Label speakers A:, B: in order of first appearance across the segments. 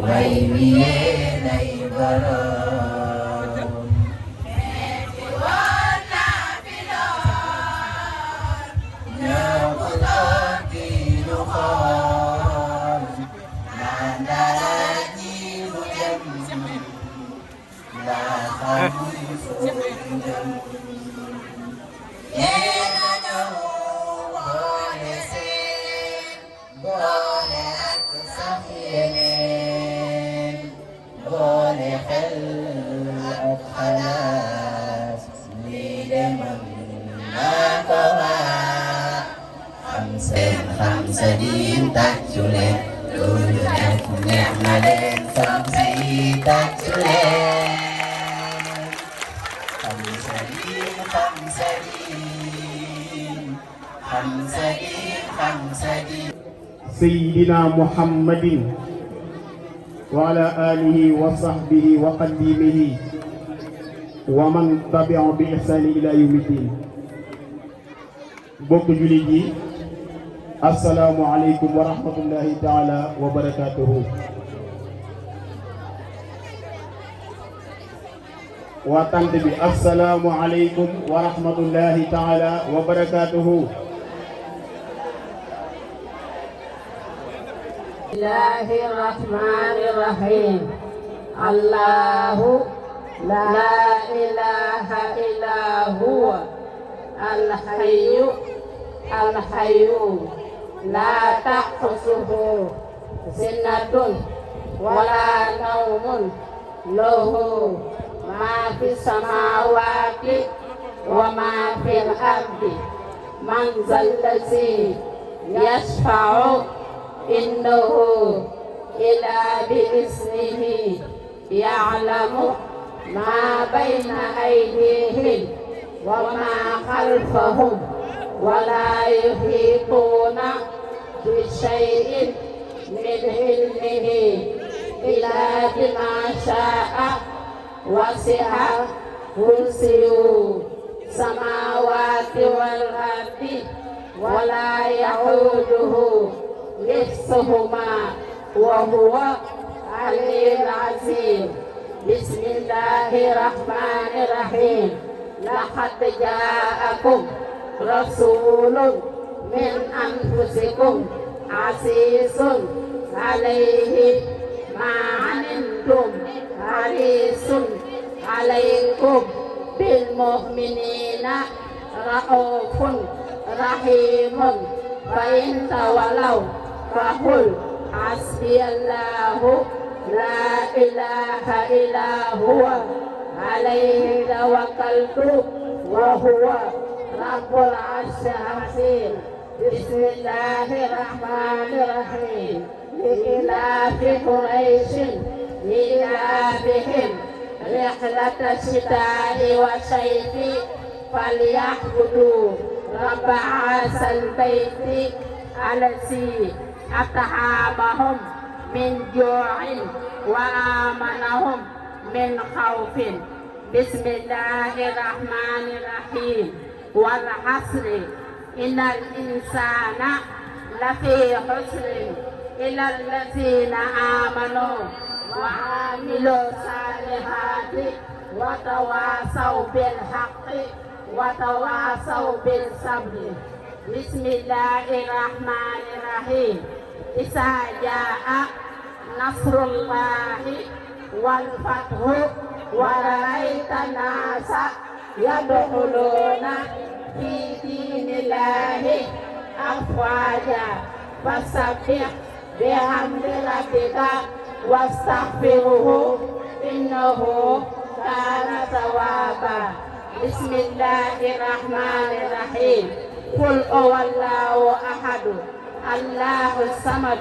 A: way wi yéenay boroom metti woon naa fi lool ñëw ko doon di lu xool naan dara ji mu dem ndaa xamul fu mu dem yéena ñëw boole seen boole ak sax yeneen boole xel ak xalaat lii de man maa ko waa xam sa diin tàccu leen loolu def neex na leen xam sa yi tàccu leen xam sa diin xam sa diin xam sa diin xam sa diin
B: سيدنا محمد وعلى آله وصحبه وقديمه ومن تبع بإحسان إلى يوم الدين بوك جولي السلام عليكم ورحمة الله تعالى وبركاته وتنتبه السلام عليكم ورحمة الله تعالى وبركاته
C: الله الرحمن الرحيم الله لا إله إلا هو الحي القيوم لا تأخذه سنة ولا نوم له ما في السماوات وما في الأرض من ذا الذي يشفع إنه إلا بإذنه يعلم ما بين أيديهم وما خلفهم ولا يحيطون بشيء من علمه إلا بما شاء وسع كرسيه السماوات والأرض ولا يعوده حفظهما وهو العلي العظيم بسم الله الرحمن الرحيم لقد جاءكم رسول من أنفسكم عزيز عليه ما عنتم حريص عليكم بالمؤمنين رؤوف رحيم فإن تولوا فقل حسبي الله لا إله إلا هو عليه توكلت وهو رب العرش العظيم بسم الله الرحمن الرحيم لإلاف قريش لإلافهم رحلة الشتاء والصيف فليعبدوا رب هذا البيت الذي أطعمهم من جوع وآمنهم من خوف بسم الله الرحمن الرحيم والعصر إن الإنسان لفي خسر إلا الذين آمنوا وعملوا الصالحات وتواصوا بالحق وتواصوا بالصبر بسم الله الرحمن الرحيم إذا جاء نصر الله والفتح ورأيت الناس يدخلون في دين الله أفواجا فسبح بحمد ربك واستغفره إنه كان توابا بسم الله الرحمن الرحيم قل هو الله أحد الله الصمد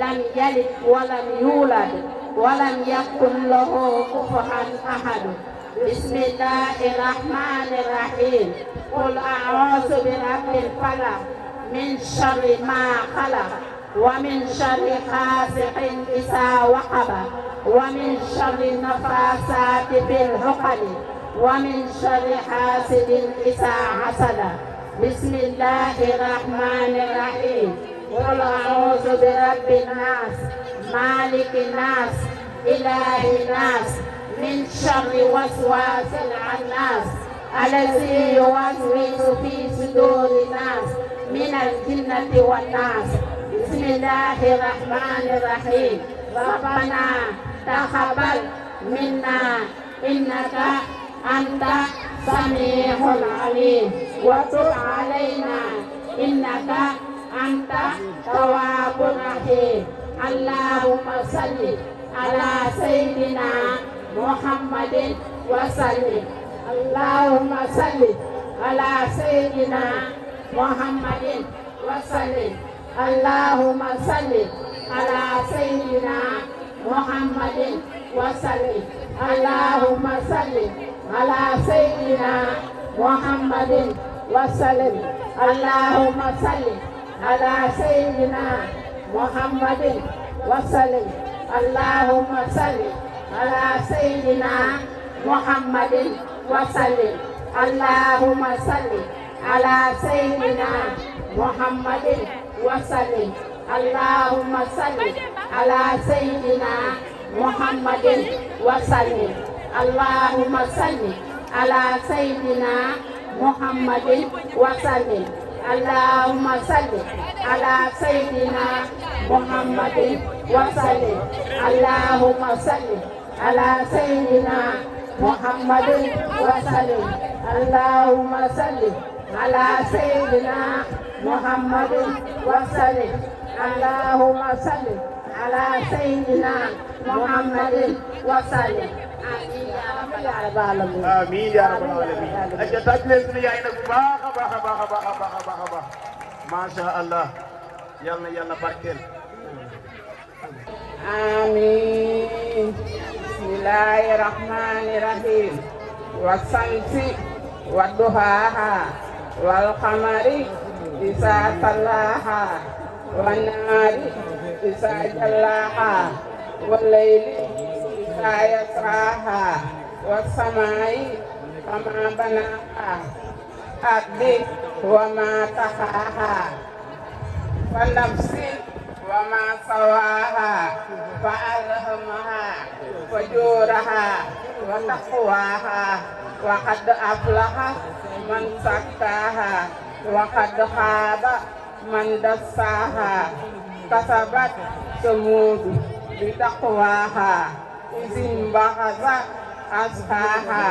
C: لم يلد ولم يولد ولم يكن له كفوا أحد بسم الله الرحمن الرحيم قل أعوذ برب الفلق من شر ما خلق ومن شر غاسق إذا وقب ومن شر النفاثات في العقد ومن شر حاسد إذا حسد بسم الله الرحمن الرحيم قل أعوذ برب الناس مالك الناس إله الناس من شر وسواس العناس الذي يوسوس في صدور الناس من الجنة والناس بسم الله الرحمن الرحيم ربنا تقبل منا إنك أنت سميع العليم وتب علينا إنك أنت تواب رحيم اللهم صل على سيدنا محمد وسلم اللهم صل على سيدنا محمد وسلم اللهم صل على سيدنا محمد وسلم اللهم صل على سيدنا محمد وسلم اللهم صل على سيدنا محمد وسلم اللهم صل على سيدنا محمد وسلم اللهم صل على سيدنا محمد وسلم اللهم صل على سيدنا محمد وسلم اللهم صل على سيدنا محمد وسلم اللهم صل على سيدنا محمد وسلم اللهم صل على سيدنا محمد وسلم اللهم صل على سيدنا محمد وسلم اللهم صل على سيدنا محمد وسلم آمين يا رب العالمين
B: amiin yaa rabbal aalamiin aja tàcc leen suñu yaay nag bu baax a baax a baax a baax a baax a baax a baax macha allah yal na yàlla barkeel
C: آمين بسم الله الرحمن الرحيم والشمس وضحاها والقمر إذا تلاها والنهار إذا جلاها والليل إذا يسراها والسماء وما بناها الأرض وما طحاها والنفس وما سواها فألهمها فجورها وتقواها وقد أفلح من زكاها وقد خاب من دساها كسبت ثمود بتقواها إذ انبعث أصحاها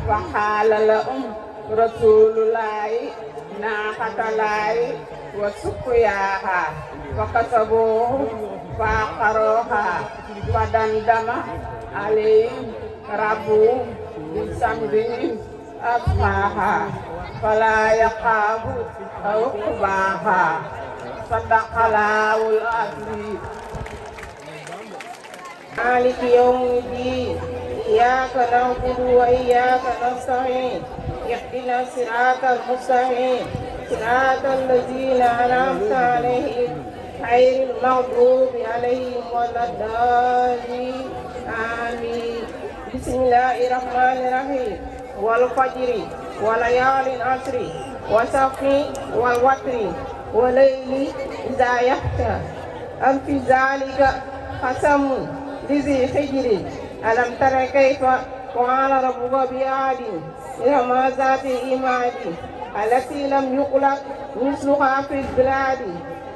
C: وقال لهم رسول الله ناقة الله وسقياها فكسبوه فعقروها فدمدم عليهم ربهم بذنبهم أصحاها فلا يخاف عقباها صدق الله العظيم مالك يوم الدين إياك نعبد وإياك نستعين اهدنا الصراط المستقيم صراط الذين أنعمت عليهم غير المغضوب عليهم ولا الضالين آمين بسم الله الرحمن الرحيم والفجر وليال العشر والشفع والوتر والليل إذا يغشى أم في ذلك قسم لذي حجر ألم تر كيف فعل ربك بعاد إرم ذات العماد التي لم يخلق مثلها في البلاد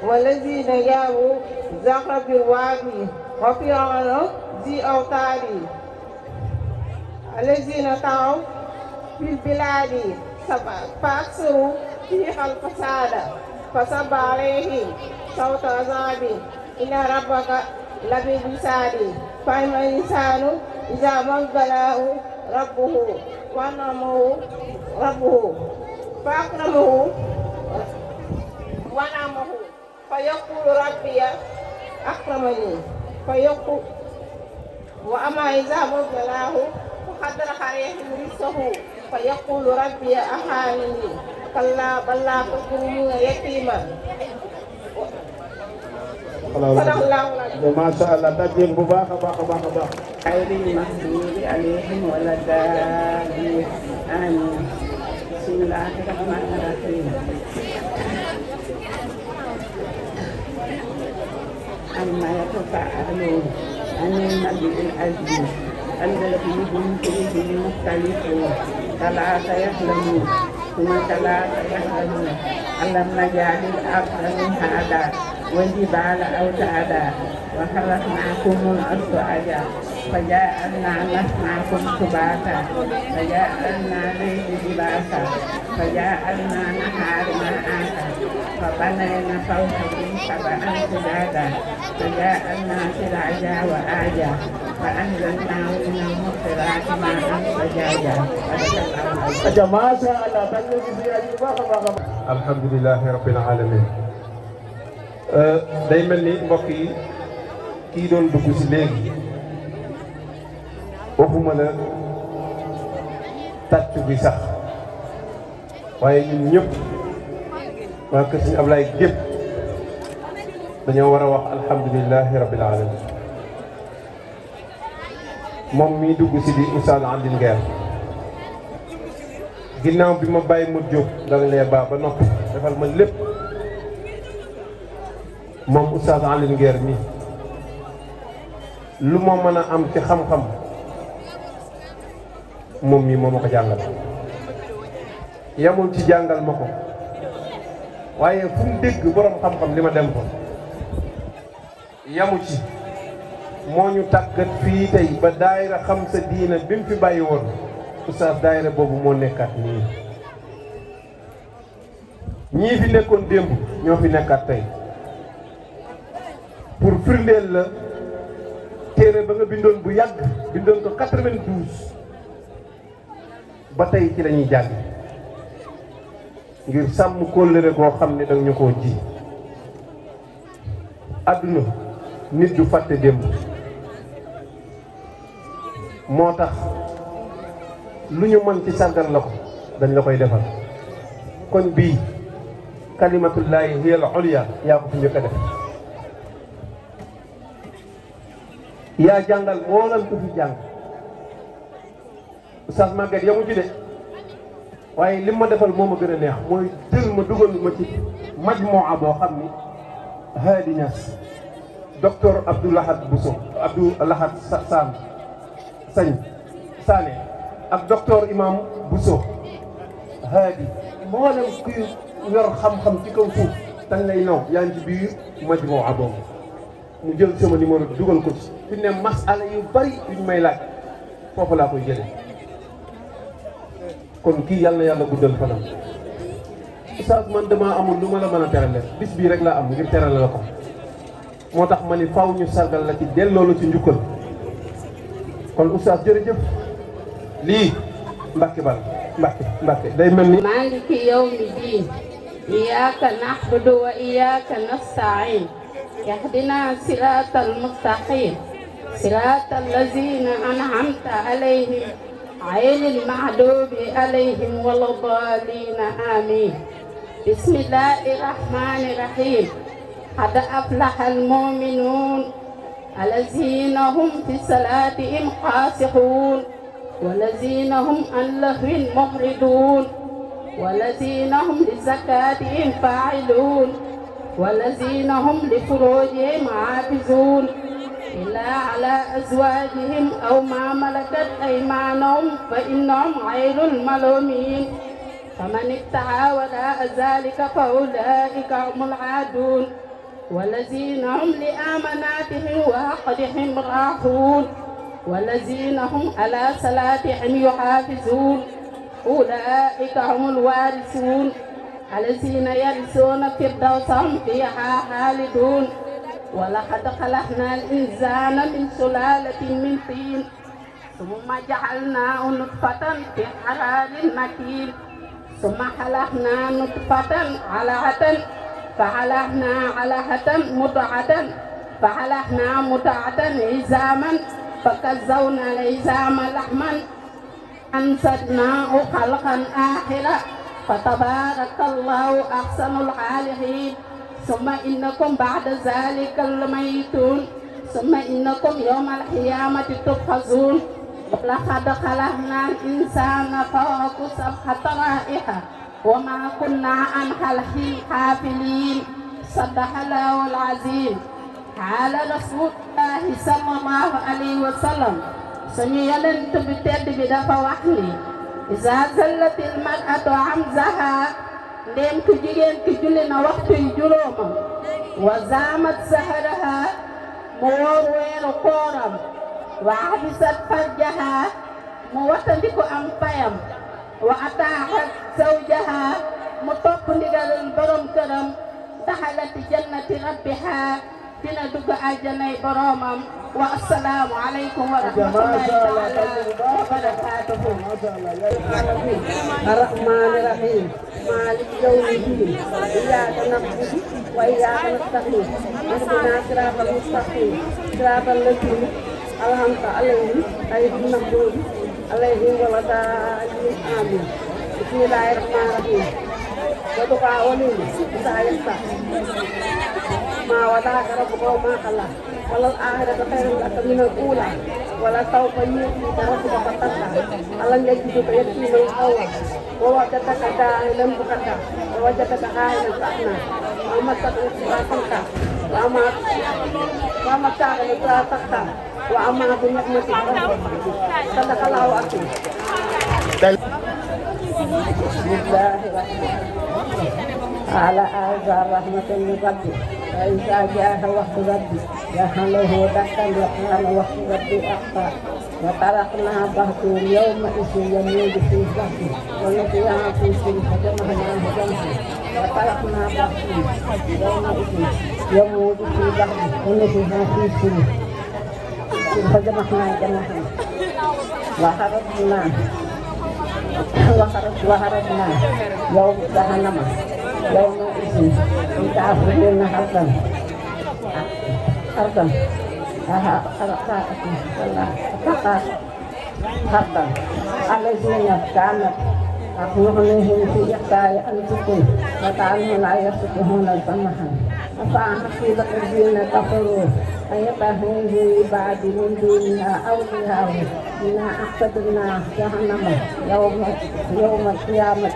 C: والذين جابوا زخرف الوادي وفرعون ذي أوتاد الذين طغوا في البلاد فأكثروا فيها الفساد فصب عليهم صوت عذاب إن ربك لبالمرصاد فأما الإنسان إذا ما ابتلاه ربه وأنعمه ربه فأكرمه ونعمه فيقول ربي أكرمني فيقول وأما إذا ما ابتلاه فقدر عليه رزقه فيقول ربي أهانني كلا بل لا تكرمون يتيما
B: macha allah tàcceel bu baax a baax a baax a baax
C: غير المغضوب عليهم ولا الضالين آمين بسم الله الرحمن الرحيم عما يتساءلون عن النبي العزيز الذي هم فيه مختلفون كلا سيعلمون ثم كلا سيعلمون ألم نجعل الأرض مهادا والجبال أوتادا وخلقناكم أزواجا فجعلنا نسمعكم سباتا فجعلنا الليل لباسا فجعلنا النهار معاشا فبنينا فوقكم سبعا شدادا فجعلنا سراجا وآجا فأنزلنا من المقصرات ماء ثجاجا
B: aja masha Allah tan ñu ci ay baax a baax alhamdulillahi rabbil alamin day mel ni mbokk yi kii doon dugg si léegi waxuma la tàccu bi sax waaye ñun ñëpp waa kër Sëñ Ablaye gépp dañoo war a wax alhamdulillahi rabbil alamin moom mii dugg si di Oustaz Alioune Nguer ginnaaw bi ma bàyyi mu jóg danga lee baa ba noppi defal ma lépp moom Oustaz Alioune Nguer mi lu ma mën a am ci xam-xam moom mii moo ma ko jàngal yamul ci jàngal ma ko waaye fu mu dégg borom xam-xam li ma dem ko yamu ci moo ñu tàggat fii tey ba daayira xam sa diina bi mu fi bàyyi woon Oustaz daayira boobu moo nekkaat nii ñii fi nekkoon démb ñoo fi nekkaat tey pour firndeel la téere ba nga bindoon bu yàgg bindoon ko 92 ba tey ci lañuy jàng ngir sàmm kóllëre goo xam ne danga ñu koo ji àdduna nit du fàtte démb moo tax lu ñu mën ci sàggal la ko dañ la koy defal koñ bii kalimatullahi hiya al-ulya yaa ko fi njëkk a def yaa jàngal mboolem ko fi jàng Oustaz Maguette yamu ci de waaye li ma defal moo ma gën a neex mooy jël ma dugal ma ci majmu'a boo xam ni Hadi Niass docteur Abdou Lahad Bousso Abdou Lahad Sané ak docteur Imam Bousso Hadi mboolem kuy yor xam-xam ci kaw suuf dañ lay naw yaa ngi ci biir majmu'a boobu mu jël sama numéro dugal ko ci fi ne masala yu bari yuñ may laaj foofu laa koy jëlee kon kii yàlla na yàlla guddal fanam Oustaz man damaa amul lu ma la mën a terale bis bii rek laa am ngir terale la ko moo tax ma ni faw ñu sargal la ci delloo la ci njukkal kon Oustaz jërëjëf lii Mbàkke bal Mbàkke day mel ni
D: maaliki yawmi diin iyyaka na'budu wa iyyaka nasta'iin ihdina siraatal mustaqiim siraatal laziina an'amta alayhim ghayril maghduubi alayhim walad-daalliin amiin bismillahir rahmaanir rahiim qad aflahal mu'minuun allaziina hum fi salaatihim xaashi'uun والذين هم عن لهو معرضون والذين هم لزكاتهم فاعلون والذين هم لفروجهم حافظون إلا على أزواجهم أو ما ملكت أيمانهم فإنهم غير الملومين فمن ابتغى وراء ذلك فأولئك هم العادون والذين هم لأماناتهم وعقدهم راعون والذين هم على صلاتهم يحافظون أولئك هم الوارثون الذين يرثون الفردوس هم فيها خالدون ولقد خلقنا الإنسان من سلالة من طين ثم جعلناه نطفة في قرار مكين ثم خلقنا نطفة علقة فخلقنا علقة مضغة فخلقنا مضغة عظاما فكسونا العظام لحما أنشأناه خلقا آخر فتبارك الله أحسن الخالقين ثم إنكم بعد ذلك لميتون ثم إنكم يوم القيامة تبعثون لقد خلقنا الإنسان فوق سبع طرائق وما كنا عن خلقه غافلين صدق الله العظيم قال رسول الله صلى الله عليه وسلم suñu yonent bi tedd bi dafa wax ni iza zallatil mar'atu amzaha ndéem ku jigéen ki julli na waxtu yu juróomam wa zaamat saharaha mu woor weeru kooram wa habisat farjaha mu wattandiku am payam wa ataaxat zawjaha mu topp ndigalal borom këram daxalati jannati rabbiha dina dugg aljanay boromam wa assalaamu aleykum wa rahmatullahi taala wa barakatuhu.
C: Ar-Rahmaani Rahiim Maaliki yawmi diin iyyaaka na'budu wa iyyaaka nasta'iin ihdinaa siraatal mustaqiim siraatal laziina an'amta alayhim ghayril maghduubi alayhim wa lad-daalliin amiin. Bismillahir Rahmaanir Rahiim. Wadu'aa waliin izaa yastaa ما ودعك ربك وما قلى وللآخرة خير لك من الأولى ولسوف يؤتيك ربك فترضى ألم يجدك يتيما فآوى ووجدك عائلا فأغنى ووجدك عائلا فأغنى وأمتك فأغنى وأمتك فأغنى وأما بنعمة ربك صدق الله العظيم. بسم الله الرحمن الرحيم. على آثار رحمة من ربي فإذا جاء وقت ربي جعله دكا وقال وقت ربي أخطأ وتركنا بعضهم يومئذ يموج في ظهره ونسيها في سن فجمعناه جمعا وتركنا بعضهم يومئذ يموج في ظهره ونسيها في سن فجمعناه جمعا وخرجنا يوم جهنم يومئذ الكافرين حقا الذين كانت أقنعهم في إحدى أنفسهم وكانوا لا يستطيعون السماع أفحسب الذين كفروا أن يتخذوا عباد من دونها أولياء إنا أعتدنا جهنم يوم القيامة.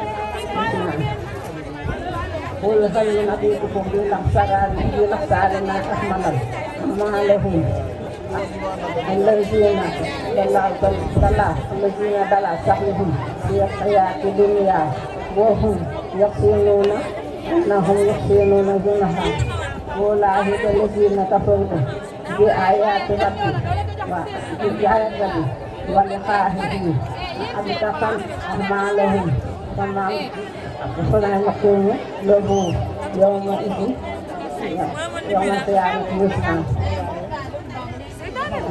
C: قل هل نبيكم بالأخسرين أعمالا أعمالهم الذين ضل سعيهم في الحياة الدنيا وهم يحسنون أنهم يحسنون صنعا أولئك الذين كفروا بآيات ربهم ولقائه حبطت أعمالهم كما فلا يكون له يومئذ يوم القيامة وزنا.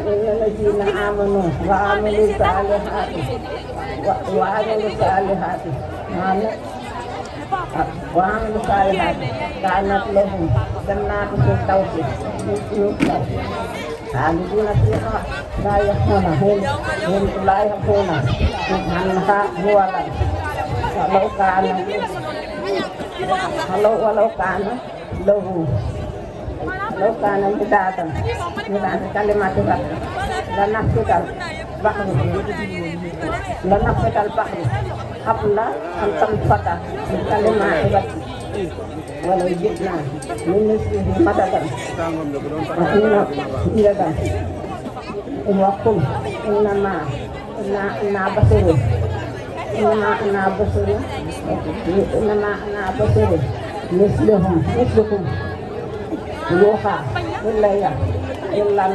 C: الذين آمنوا وعملوا الصالحات كانت لهم جنات الفردوس خالدين فيها لا يخزون عنها حولا ولو كان بداية كلمات ربك لنفذ البحر قبل أن تنفذ كلمات ربك ولو جئنا من مثله مددا وقل إنما أنا بشر مثلكم يوحى إلي إلا أن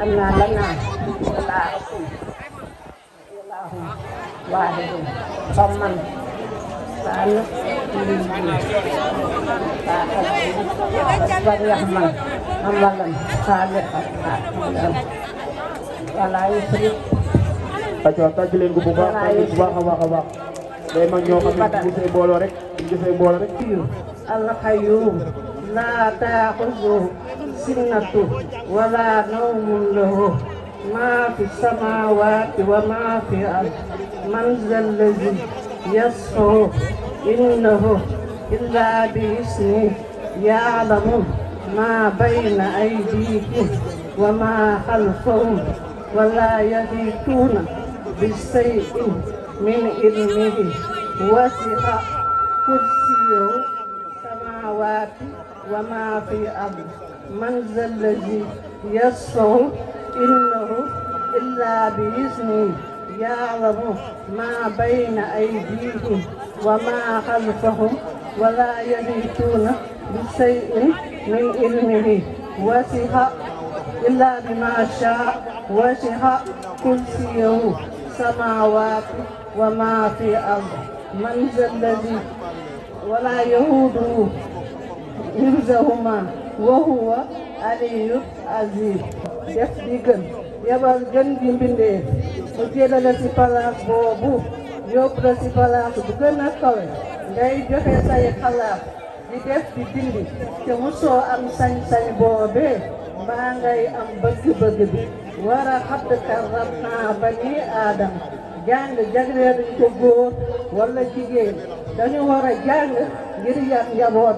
C: لنا إلهكم إله واحد فمن كان فليعمل عملا صالحا ولا يشرك.
B: tàgg leen ko bu baax a baax day mag ñoo xam ne bu gisee mbooloo rek
C: القيوم لا تأخذه سنة ولا نوم له ما في السماوات وما في الأرض من ذا الذي يشفع عنده إلا بإذنه يعلم ما بين أيديهم وما خلفهم ولا يحيطون بشيء من علمه وسع كرسيه السماوات وما في الأرض من ذا الذي يشفع إنه إلا بإذنه يعلم ما بين أيديهم وما خلفهم ولا يحيطون بشيء من علمه وسع إلا بما شاء وسع كرسيه السماوات وما في الأرض من ذا الذي ولا يهوده حفظهما وهو العلي العظيم def di gën yabal gën gi mbindee mu jëlale ci palaas boobu yóbbu la ci palaas bu gën a kawe ngay joxe say xalaat di def di dindi te musoo am sañ-sañ boobee mbaa ngay am bëgg-bëgg bi war a xadd karramnaa bani aadama jàng jagleeluñ ko góor wala jigéen dañu war a jàng ngir yar njaboot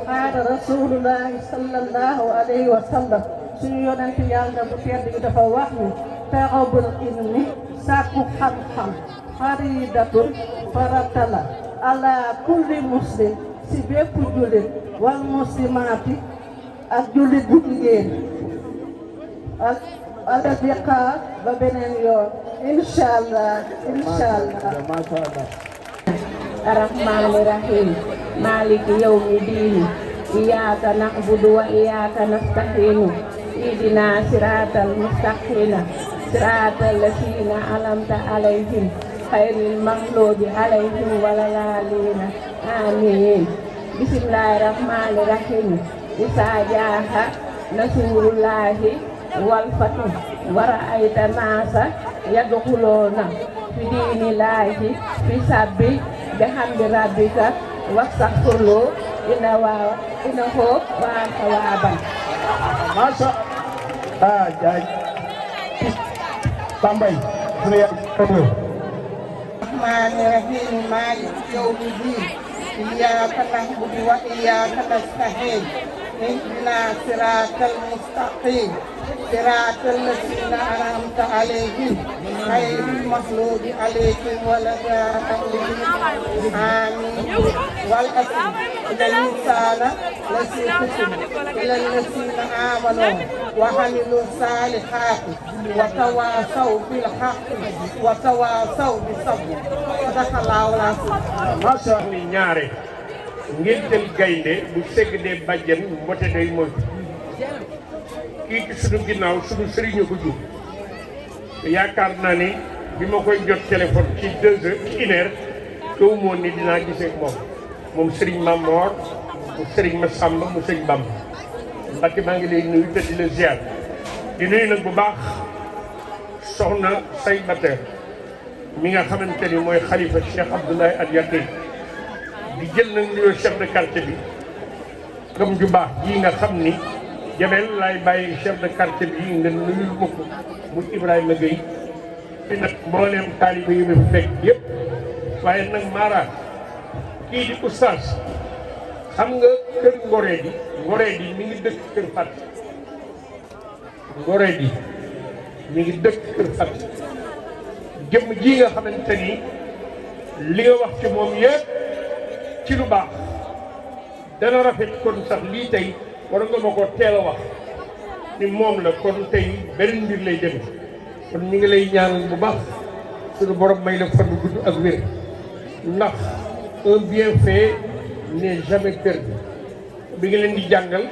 C: xaara rasulullahi sallallahu alayhi wa sallam suñu yonent yàlla bu tedd bi dafa wax ni talabul ilmi sàkku xam-xam faridatun farata la ala kulli muslim si bépp jullit wal muslimaati ak jullit bu jigéen ala diqaa ba beneen yoon inshallah
D: arrahmaani rahim maliki yawmi diini iyyaka na'budu wa iyyaka nasta'iin ihdina siratal mustaqim siratal ladzina an'amta alayhim ghayril maghdubi alayhim waladhdallin amin bismillahir rahmanir rahim izaa jaa'a nasrullahi wal fathu wa ra'ayta naasa yadkhuluuna fi diinillaahi fasabbi bihamdi rabbika wastaghfirhu innahu kaana tawwaaban.
B: Masha jaaj Tambay sunu yaay
C: الرحمن الرحيم مالك يوم الدين إياك نعبد وإياك نستعين اهدنا صراط المستقيم صراط الذين أنعمت عليهم غير المغضوب عليهم ولا الضالين آمين والعصر إن الإنسان لفي خسر إلا الذين آمنوا وعملوا الصالحات وتواصوا بالحق وتواصوا بالصبر صدق الله العظيم.
B: Masha ni ñaare ngeen jël gaynde bu segg dee bàjjen mbote day moytu kii ci sunu ginnaaw sunu sëriñ ko jur te yaakaar naa ni bi ma koy jot téléphone ci 2 heures ci 1 heure kaw moon ni dinaa gisee moom sëriñ Mamor mu sëriñ Massamba mu sëriñ Bamba Mbacke maa ngi lay nuyu te di la ziar di nuyu nag bu baax soxna say bater mi nga xamante ni mooy xalifa Cheikh Abdoulaye Al Yaqiin di jël nag nuyoo chef de quartier bi comme ju baax yi nga xam ni Jabel laay bàyyi chef de quartier bi nga nuyul ma ko mu Ibrahima Gueye fi nag mbooleem taaliba yi mu fekk yëpp waaye nag Mara kii di oustaz xam nga kër Ngoree di mi ngi dëkk kër Fat Ngoree di mi ngi dëkk kër Fat jëmm ji nga xamante ni li nga wax ci moom yëpp ci lu baax dana rafet kon sax lii tey war nga ma ko teel a wax ni moom la kon tey beneen mbir lay dem kon ñu ngi lay ñaanal bu baax suñu borom may la fan gudd ak wér ndax un bienfait n'est jamais perdu bi nga leen di jàngal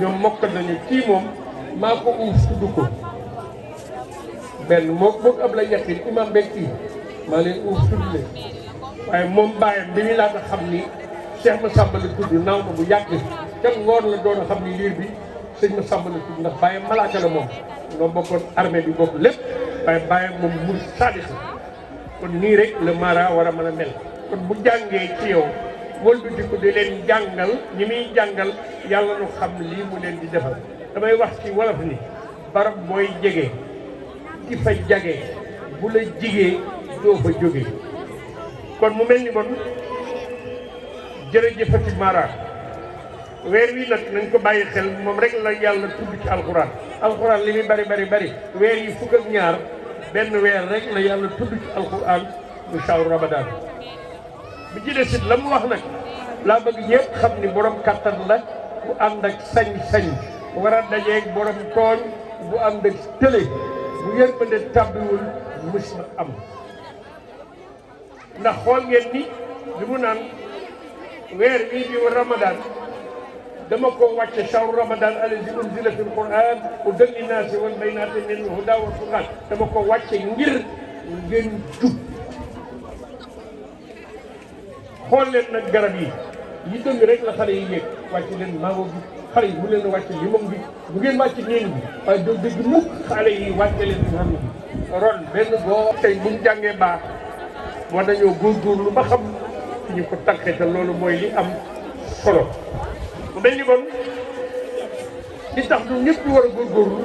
B: ñoom mokk nañu kii moom maa ko uuf tudd ko benn moom ab la ñetti imam beeg kii maa leen uuf tudd leen waaye moom bàyyam bi ñu laata xam ni Cheikh Massamba la tudd naaw na bu yàgg kenn ngoor la doon xam ni liir bi sëñ Massamba la tudd ndax bàyyam malaaka la moom ñoo bokkoon armée bi bokk lépp waaye bàyyam moom mu saadix la kon nii rek le Mara war a mën a mel kon bu jàngee ci yow wëlbati ko di leen jàngal ñi muy jàngal yàlla nu xam lii mu leen di defal damay wax ci wolof ni barab booy jege di fa jage bu la jigee doo fa jóge kon mu mel ni bon jërëjëfati Mara weer wi nag nañ ko bàyyi xel moom rek la yàlla tudd ci alxuraan li muy bari weer yi fukk ak ñaar benn weer rek la yàlla tudd ci alxuraan mu shahru Ramadan bi ci desit la mu wax nag laa bëgg ñëpp xam ni borom kàttan la bu ànd ak sañ-sañ
E: war a dajeeg borom tooñ bu am de télé bu yërmande tàbbiwul mus na am ndax xool ngeen ni li mu naan weer bii di Ramadan dama ko wàcce shahru Ramadan allazi unzila fil Qur'an hudan linnaasi wal bayyinaati minal hudaa wal furqaan dama ko wàcce ngir ngeen jub xool leen nag garab yi dëng rek la xale yi yéeg wàcc leen mango bi xale yi bu leen wàcc limon bi bu ngeen wàcc neen bi waaye doo dëgg mukk xale yi wàcce leen ron bi ron benn boo tey bu ñu jàngee baax war nañoo góorgóorlu ba xam ñu ko tànkee te loolu mooy li am solo bu mel ni bon li tax ñu ñëpp ñu war a góorgóorlu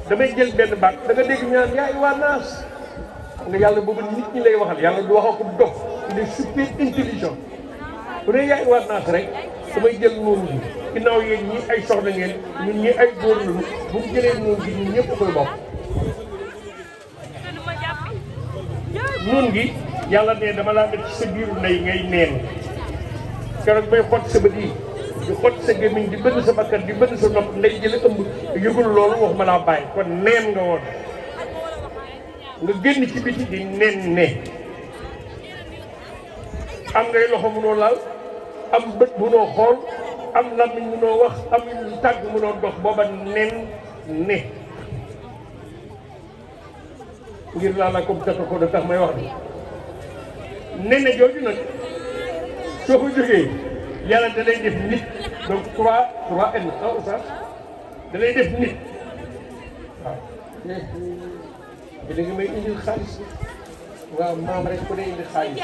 E: damay jël benn baat da nga dégg ñaan yaay waa naas nga yàlla boobu nit ñi lay waxal yàlla du wax ko dof il est super intelligent bu dee yaay waa naas rek damay jël noonu bi ginnaaw yéen ñi ay soxna ngeen ñun ñi ay góor lañu bu ñu jëlee noonu gi ñun ñëpp koy bokk noonu gi yàlla ne dama laa def ci sa biiru ndey ngay neen keroog bay xott sa bët yi di xott sa gémmiñ di bënn sa bakkan di bënn sa nopp ndey jële ëmb yëgul loolu wax ma laa bàyyi kon neen nga woon nga génn ci biti di nen ne am ngay loxo munoo laal am bët munoo xool am làmmiñ munoo wax am tàgg munoo dox booba nen ne ngir laa la comme tata ko da tax may wax ni nen ne jooju nag soo ko jógee yàlla da lay def nit donc 3 N oustaz da lay def nit waaw da nga may indil xaalis waaw maam rek ku ne indi xaalis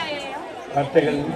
E: waaw tegal ni